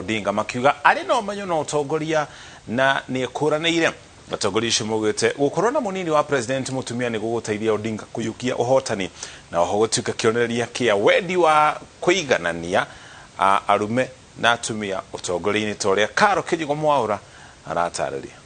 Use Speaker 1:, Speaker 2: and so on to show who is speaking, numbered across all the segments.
Speaker 1: Odinga makiuga arĩ na ũmenyo na ũtongoria na nĩ ekũranĩire. Atongoria acio maugĩte gũkorwo na mũnini wa president mũtumia nĩ gũgũteithia Odinga kũiyũkia ũhotani na oho gũtuĩka kĩonereria kĩa wendi wa kũiganania arume na atumia ũtongoria-inĩ ta ũrĩa Karo Kĩnyigo Mwaũra aratarĩria.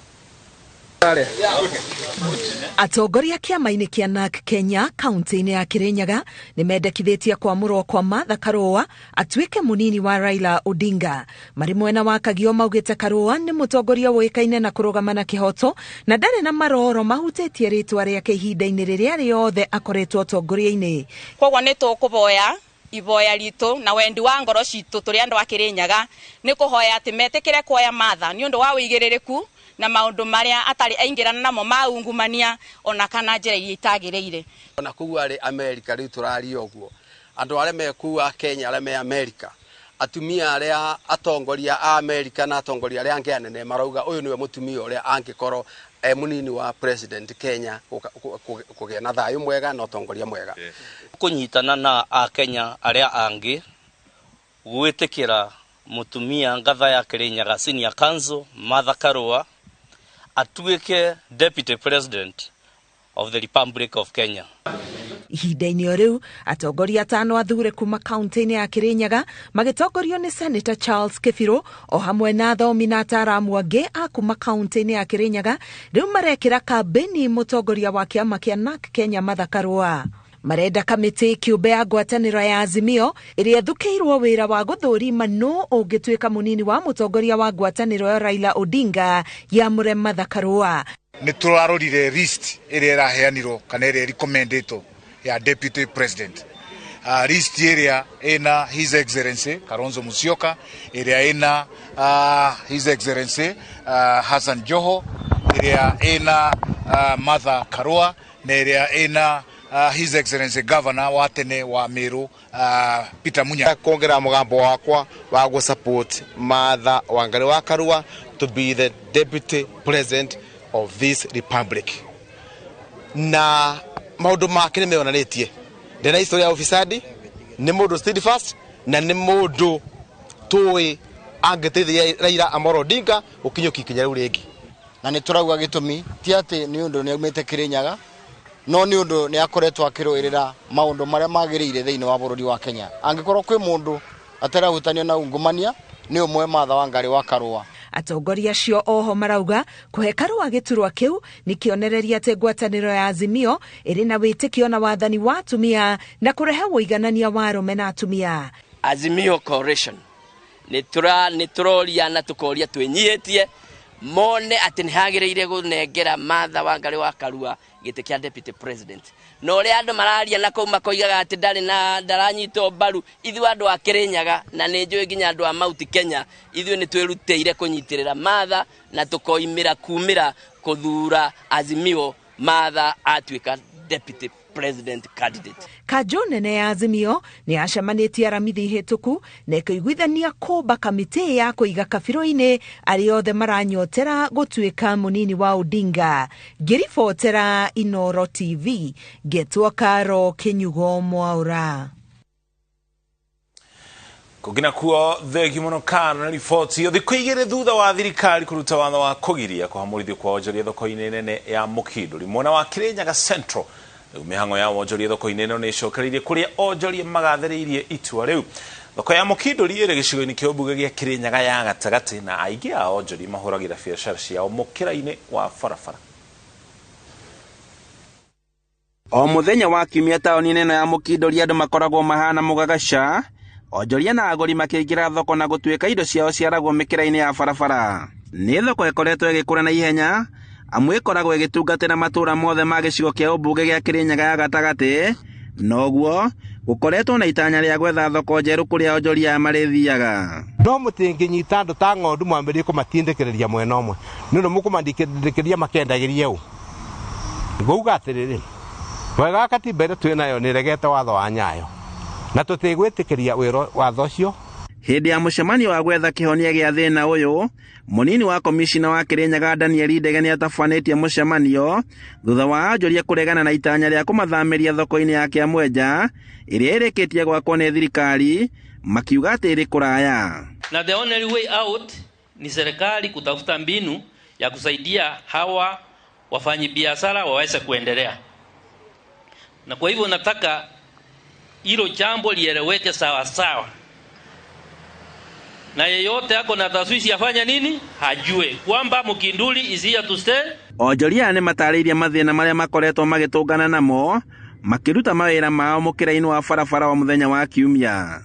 Speaker 2: Atongoria kĩama-inĩ kĩa NARC Kenya kaunti-inĩ ya Kirinyaga nĩ mendekithĩtie kwamũrwo kwa Martha Karũa atuĩke mũnini wa Raila Odinga. Marĩ mwena wa Kagio maugĩte Karũa nĩ mũtongoria ũĩkaine na kũrũgama na kĩhoto na ndarĩ na maroro mahutĩtie rĩtwa rĩake ihinda-inĩ rĩrĩa rĩothe akoretwo ũtongoria-inĩ.
Speaker 3: Koguo nĩ tũkũboya iboya ritũ na wendi wa ngoro citũ tũrĩ andũ a Kirinyaga nĩ kũhoya atĩ metĩkĩre kuoya Martha nĩ ũndũ wa ũigĩrĩrĩku na maũndũ marĩa atarĩ aingĩrana namo ma ungumania ona kana njĩra iria itagĩrĩire.
Speaker 4: Ona kũu arĩ America rĩu tũraria ũguo andũ arĩa me kũu a Kenya arĩa me America atumia arĩa atongoria a America na atongoria arĩa angĩ anene marauga ũyũ nĩwe mũtumia ũrĩa angĩkorwo e mũnini wa president Kenya kũgĩa na thayũ mwega na ũtongoria mwega.
Speaker 5: Kũnyitana na Akenya arĩa angĩ gwĩtĩkĩra mũtumia ngatha ya Kirinyaga Senior Council Martha Karũa atuĩke Deputy President of the Republic of Kenya.
Speaker 2: Ihinda-inĩ o rĩu atongoria atano athure kuma kaunti-inĩ ya Kirinyaga magĩtongorio nĩ Senator Charles Kĩbirũ o hamwe na athomi na ataaramu angĩ a kuma kaunti-inĩ ya Kirinyaga rĩu marekĩra kambĩni mũtongoria wa kĩama kĩa NARC Kenya Martha Karũa. Marenda kamĩtĩ kĩũmbe ya ngwatanĩro ya Azimio ĩrĩa ĩthukĩirwo wĩra wa gũthũrima nũ ũngĩtuĩka mũnini wa mũtongoria wa ngwatanĩro ya Raila Odinga yamũre Martha Karũa.
Speaker 6: Nĩ tũrarorire list ĩrĩa ĩraheanirwo kana ĩrĩa ĩrecommendĩtwo ya deputy president. List ĩrĩa ĩna His Excellency Kalonzo Musyoka, ĩrĩa ĩna His Excellency Hassan Joho, ĩrĩa ĩna Martha Karũa na ĩrĩa ĩna His Excellency Governor wa tene wa Meru Peter Munya.
Speaker 7: Kuongerera mugambo wakwa wa gũ support Martha Wangari wa Karua to be the deputy president of this republic. Na maundu make nĩ meyonanĩtie ndena historia ya ufisadi, nĩ mũndũ steadfast na nĩ mũndũ tũĩ angĩteithia Raila Amolo Odinga gũkinyũkia ikinya rĩu rĩngĩ.
Speaker 8: Na nĩ tũrauga gĩtũmi ti atĩ nĩ ũndũ nĩ aumĩte Kirinyaga, no nĩ ũndũ nĩ akoretwo akĩrũĩrĩra maũndũ marĩa magĩrĩire thĩinĩ wa bũrũri wa Kenya. Angĩkorwo kwĩ mũndũ atarahutanio na ungumania nĩ ũmwe Martha Wangari wa Karũa.
Speaker 2: Atongoria acio oho marauga kũhe Karũa gĩturwa kĩu nĩ kĩonereria atĩ ngwatanĩro ya Azimio ĩrĩ na wĩtĩkio na wathani wa atumia na kũrehe ũiganania wa arũme na atumia.
Speaker 5: Azimio Coalition nĩ tũroria na tũkoria twĩnyihĩtie mone atĩ nĩ hagĩrĩire kũnengera Martha Wangari wa Karua gĩtĩ kĩa deputy president. Na ũrĩa andũ mararia na kũu makoigaga atĩ ndarĩ na ndaranyitwo mbaru, ithuĩ andũ a Kirinyaga na nĩ njũĩ nginya andũ a Mount Kenya ithuĩ nĩ twĩrutĩire kũnyitĩrĩra Martha na tũkoimĩra kumĩra kũthura Azimio Martha atuĩka deputy president candidate.
Speaker 2: Kanjũ nene ya Azimio nĩ yacemanĩtie Aramithi hĩtũku na ĩkĩiguithania kũmba kamĩtĩ ya kũiga kabirũ-inĩ arĩa othe maranyotera gũtuĩka mũnini wa Odinga. Ngĩribotera Inooro TV ngetwo Karo Kĩnyugo Mwaũra.
Speaker 1: Kũngĩ kuo thegi mũno Karo na riboti ĩyo thikũ igĩrĩ thutha wa thirikari kũruta watho wa kũgiria kũhamũrithio kwa onjoria thoko-inĩ nene ya Mũkindũri mwena wa Kirinyaga Central. Rĩu mĩhang'o ya wonjoria thoko-inĩ ĩno nĩ ĩcokereirie kũrĩa onjoria magathĩrĩirie itua rĩu. Thoko ya Mũkindũri ĩrĩ gĩcigo-inĩ kĩa ũmbunge gĩa Kirinyaga ya gatagatĩ na aingĩ a onjoria mahũragĩra biacara ciao mũkĩra-inĩ wa barabara.
Speaker 9: O mũthenya wa kiumia taũni-inĩ ĩno ya Mũkindũri andũ makoragwo mahana mũgagaca, onjoria na agũri makĩingĩra thoko na gũtuĩka indo ciao ciaragwo mĩkĩra-inĩ ya barabara. Nĩ thoko ĩkoretwo ĩgĩkũra na ihenya amu ĩkoragwo ĩgĩtungatĩra matũũra mothe ma gĩcigo kĩa ũmbunge gĩa Kirinyaga ya gatagatĩ, noguo gũkoretwo na itanya rĩa gwetha thoko njerũ kũrĩa onjoria aya marĩthiaga.
Speaker 7: No mũtingĩnyita andũ ta ng'ondu mwambĩrĩrie kũmatindĩkĩrĩria mwena ũmwe nĩ ũndũ mũkũmatindĩkĩrĩria makendagĩrie ũ. Ngauga atĩrĩrĩ, wega wa katiba ĩrĩa twĩ nayo nĩ ĩregete watho wa Nyayo na tũtigwĩtĩkĩria wĩra watho ũcio.
Speaker 9: Hĩndĩ ya mũcemanio wa gwetha kĩhonia gĩa thĩna ũyũ, mũnini wa komishina wa Kirinyaga Daniel Ndege nĩatabanĩtie mũcemanio thutha wa onjoria kũregana na itanya rĩa kũmathamĩria thoko-inĩ ya Kĩamwenja ĩrĩa ĩrĩkĩtie gwakwo nĩ thirikari Makiuga atĩ ĩrĩ kũraya.
Speaker 10: Na the only way out ni serikali kutafuta mbinu ya kusaidia hawa wafanyibiashara waweze kuendelea. Na kwa hivyo nataka hilo jambo lieleweke sawa sawa. Na yeyote ako na taswishi afanya nini? Hajue kwamba Mukinduri is here to stay.
Speaker 9: Onjoria nĩ matarĩirie mathĩna marĩa makoretwo magĩtũngana namo makĩruta mawĩra mao mũkĩra-inĩ wa barabara wa mũthenya wa Kiumia.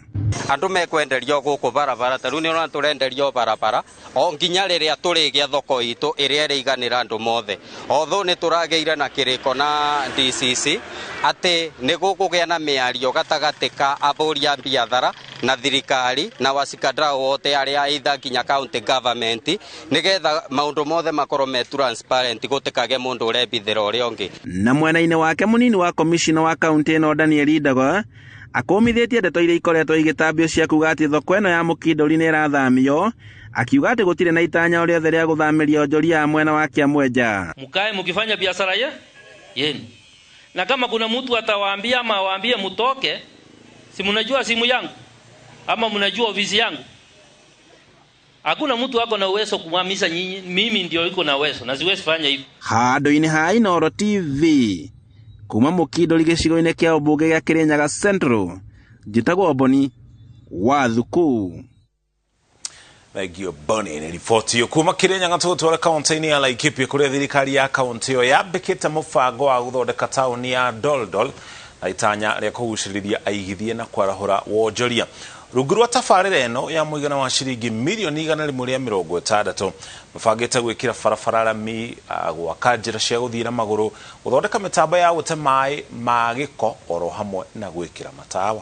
Speaker 11: Andũ mekwenderio gũkũ barabara ta rĩu nĩ ũrona tũrenderio barabara o nginya rĩrĩa tũrĩgĩa thoko itũ ĩrĩa ĩrĩiganĩra andũ mothe. Although nĩ tũragĩire na kĩrĩko na DCC atĩ nĩ gũkũgĩa na mĩario gatagatĩ ka ahũri a biathara na thirikari na washikadau wote arĩa either nginya county government nĩgetha maũndũ mothe makorwo me transparent gũtikage mũndũ ũrebithĩra ũrĩa ũngĩ.
Speaker 9: Na mwena-inĩ wake mũnini wa commissioner wa kaunti ĩno Daniel Ndago akũmithĩtie ndeto iria ikoretwo igĩtambio cia kuga atĩ thoko ĩno ya Mukinduri nĩ ĩrathamio, akiuga atĩ gũtirĩ na itanya o rĩothe rĩa gũthamĩria onjoria a mwena wa Kĩamwenja.
Speaker 10: Mkae mkifanya biashara yenu, na kama kuna mtu atawaambia ama awaambie mtoke, si mnajua simu yangu ama mnajua ofisi yangu. Hakuna mtu ako na uwezo kumhamisha nyinyi, mimi ndio iko na uwezo na siwezi fanya hivyo.
Speaker 9: Handũ-inĩ ha Inooro TV kuma Mukinduri gĩcigo-inĩ kĩa ũmbunge gĩa Kirinyaga Central, njĩtagwo Boni wa Thuku.
Speaker 1: Thank you Boni nĩ riboti ĩyo kuma Kirinyaga tũgũtwara kaunti-inĩ ya Laikipia kũrĩa thirikari ya kaunti ĩyo yambĩkĩte mũbango wa gũthondeka taũni ya Doldol na itanya rĩa kũgucĩrĩria aigithie na kwarahũra wonjoria. Rungu rwa tabarĩra ĩno ya mũigana wa ciringi mirioni 160 mabangĩte gwĩkĩra barabara rami, gwaka njĩra cia gũthiĩ na magũrũ, gũthondeka mĩtambo ya gũte maĩ ma gĩko oro hamwe na gwĩkĩra matawa.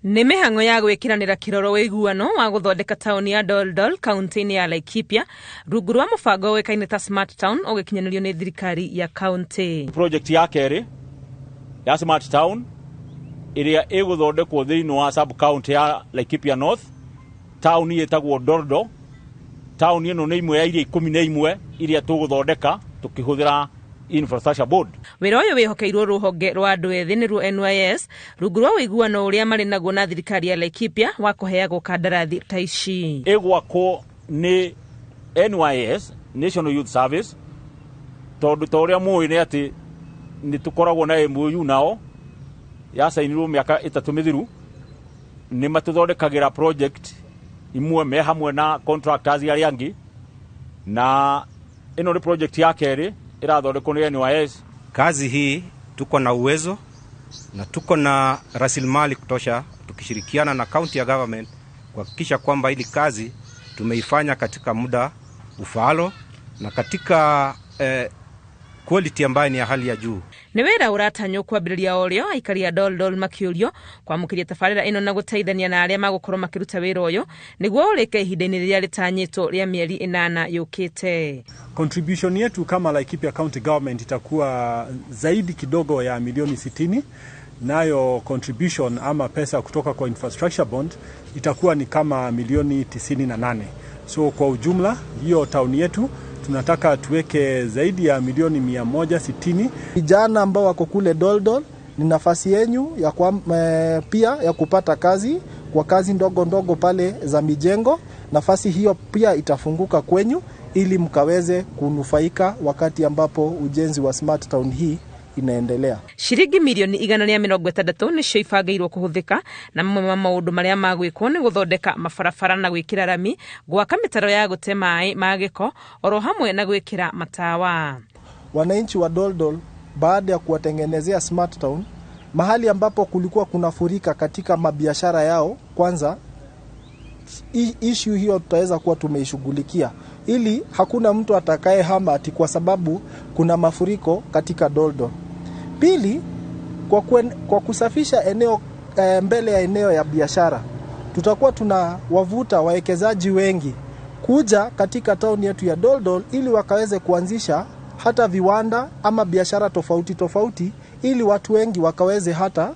Speaker 12: Nĩ mĩhang'o ya gwĩkĩranĩra kĩroro wĩiguano wa gũthondeka taũni ya Doldol kaunti-inĩ ya Laikipia rungu rwa mũbango ũĩkaine ta Smart Town ũgĩkinyanĩrio nĩ thirikari ya kaunti.
Speaker 13: Project ya kerĩ ya Smart Town ĩrĩa ĩgũthondekwo thĩinĩ wa sub county ya Laikipia North, taũni ĩtagwo Doldol. Taũni ĩno nĩ imwe ya iria 11 iria tũgũthondeka tũkĩhũthĩra Infrastructure Board.
Speaker 12: Wĩra ũyũ wĩhokeirwo rũhonge rwa andũ ethĩ nĩruo NYS rungu rwa ũiguano ũrĩa marĩ naguo na thirikari ya Laikipia wa kũheagwo kandarathi ta ici.
Speaker 13: Ĩgwakwo nĩ NYS, National Youth Service, tondũ ta ũrĩa mũĩ nĩ atĩ nĩ tũkoragwo na MOU nao yacainirwo mĩaka 3 mĩthiru. Nĩ matũthondekagĩra project imwe me hamwe na contractors arĩa angĩ, na ĩno nĩ project ya kerĩ ĩrathondekwo nĩ NYS.
Speaker 14: Kazi hii tuko na uwezo na tuko na rasilimali kutosha, tukishirikiana na county ya government kuhakikisha kwamba hili kazi tumeifanya katika muda ufaalo na katika quality ambayo ni ya hali ya juu.
Speaker 12: Nĩ wĩra ũratanywo kwambĩrĩria o rĩo aikari a Doldol makĩũrio kwamũkĩria tabarĩra ĩno na gũteithania na arĩa magũkorwo makĩruta wĩra ũyũ nĩguo ũrĩke ihinda-inĩ rĩrĩa rĩtanyĩtwo rĩa mĩeri 8 yũkĩte.
Speaker 15: Contribution yetu kama Laikipia County Government itakuwa zaidi kidogo ya milioni 60, nayo contribution ama pesa kutoka kwa infrastructure bond itakuwa ni kama milioni 98. So kwa ujumla hiyo town yetu tunataka tuweke zaidi ya milioni 160.
Speaker 16: Vijana ambao wako kule Doldol, ni nafasi yenyu ya pia ya kupata kazi kwa kazi ndogo ndogo pale za mijengo. Nafasi hiyo pia itafunguka kwenyu ili mkaweze kunufaika wakati ambapo ujenzi wa Smart Town hii inaendelea.
Speaker 12: Ciringi milioni 160 nĩcio ibangĩirwo kũhũthĩka na mamwe ma maũndũ marĩa magwĩkwo nĩ gũthondeka mabarabara na gwĩkĩra rami, gwaka mĩtaro ya gũte maĩ ma gĩko oro hamwe na gwĩkĩra matawa.
Speaker 16: Wananchi wa Doldol baada ya kuwatengenezea Smart Town, mahali ambapo kulikuwa kunafurika katika mabiashara yao, kwanza issue hiyo tutaweza kuwa tumeishughulikia ili hakuna mtu atakaye hama ati kwa sababu kuna mafuriko katika Doldol. Pili, kwa kusafisha eneo mbele ya eneo ya biashara, tutakuwa tunawavuta wawekezaji wengi kuja katika town yetu ya Doldol ili wakaweze kuanzisha hata viwanda ama biashara tofauti tofauti, ili watu wengi wakaweze hata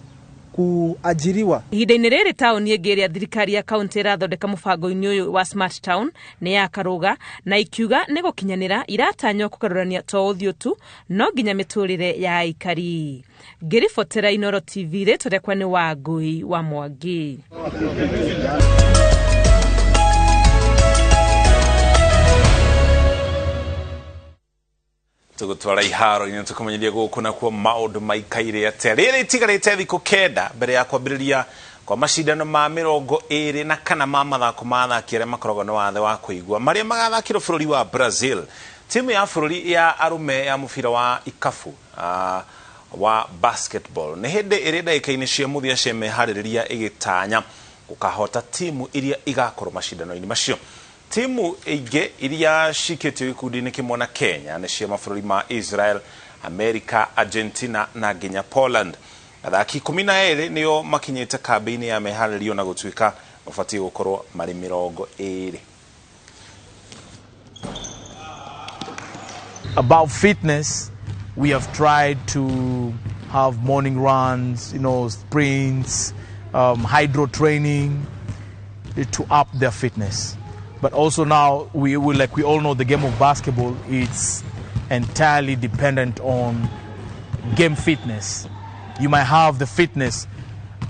Speaker 16: Kuajiriwa.
Speaker 12: Ihinda-inĩ rĩrĩ, taũni ĩngĩ ĩrĩa thirikari ya kaunti ĩrathondeka mũbango-inĩ ũyũ wa Smart Town nĩ ya Karũga, na ikiuga nĩ gũkinyanĩra iratanywo kũgarũrania to ũthiũ tu no nginya mĩtũrĩre ya aikari. Ngĩribotera Inooro TV, rĩtwa rĩakwa nĩ Wangũi wa Mwangi.
Speaker 1: Tũgũtwara iharo-inĩ tũkũmenyithia gũkũ nakuo maũndũ maikaire atĩa rĩrĩ itigarĩte thikũ 9 mbere ya kwambĩrĩria kwa macindano ma 24 ma mathako ma athaki arĩa makoragwo na wathe wa kũigua marĩa magathakĩrwo bũrũri wa Brazil. Timu ya bũrũri ya arũme ya mũbira wa ikabu wa basketball nĩ hĩndĩ ĩrĩ ndagĩka-inĩ cia mũthia cia meharĩrĩria ĩgĩtanya gũkahota timu iria igakorwo macindano-inĩ macio. Timu ingĩ iria cikĩtio gĩkundi-inĩ kĩmwe na Kenya nĩ cia mabũrũri ma Israel, America, Argentina na nginya Poland. Athaki 12 nĩo makinyĩte kambĩ-inĩ ya meharĩrio na gũtuĩka mabatiĩ gũkorwo marĩ 20.
Speaker 17: About fitness, we have tried to have morning runs, sprints, hydro training to up their fitness. But also now, we will, like we all know, the game of basketball, it's entirely dependent on game fitness. You might have the fitness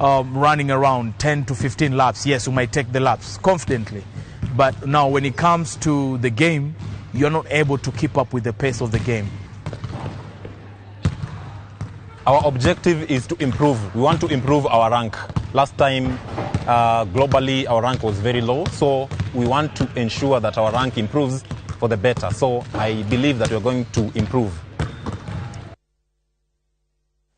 Speaker 17: running around 10 to 15 laps. Yes, you might take the laps confidently. But now when it comes to the game, you're not able to keep up with the pace of the game.
Speaker 18: Our objective is to improve. We want to improve our rank. Last time, globally, our rank was very low, so we want to ensure that our rank improves for the better. So I believe that we're going to improve.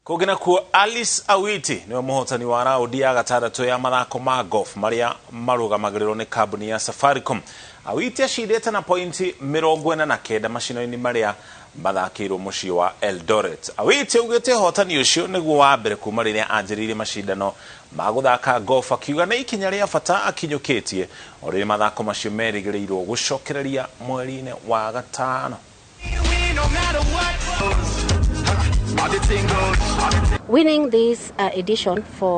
Speaker 1: Kũngĩ nakuo, Alice Awiti nĩwe mũhotani wa raũndi ya gatandatũ ya mathako ma golf marĩa marũgamagĩrĩrwo nĩ kambuni ya Safaricom. Awiti acindĩte na pointi 49 macindano-inĩ marĩa mathakĩirwo mũciĩ wa Eldoret. Awiti augĩte ũhotani ũcio nĩguo wa mbere kuma rĩrĩa anjĩrĩirie macindano ma gũthaka golf, akiuga nĩ ikinya rĩa bata akinyũkĩtie o rĩrĩa mathako macio merĩgĩrĩirwo gũcokereria mweri-inĩ wa gatano.
Speaker 19: Winning this edition for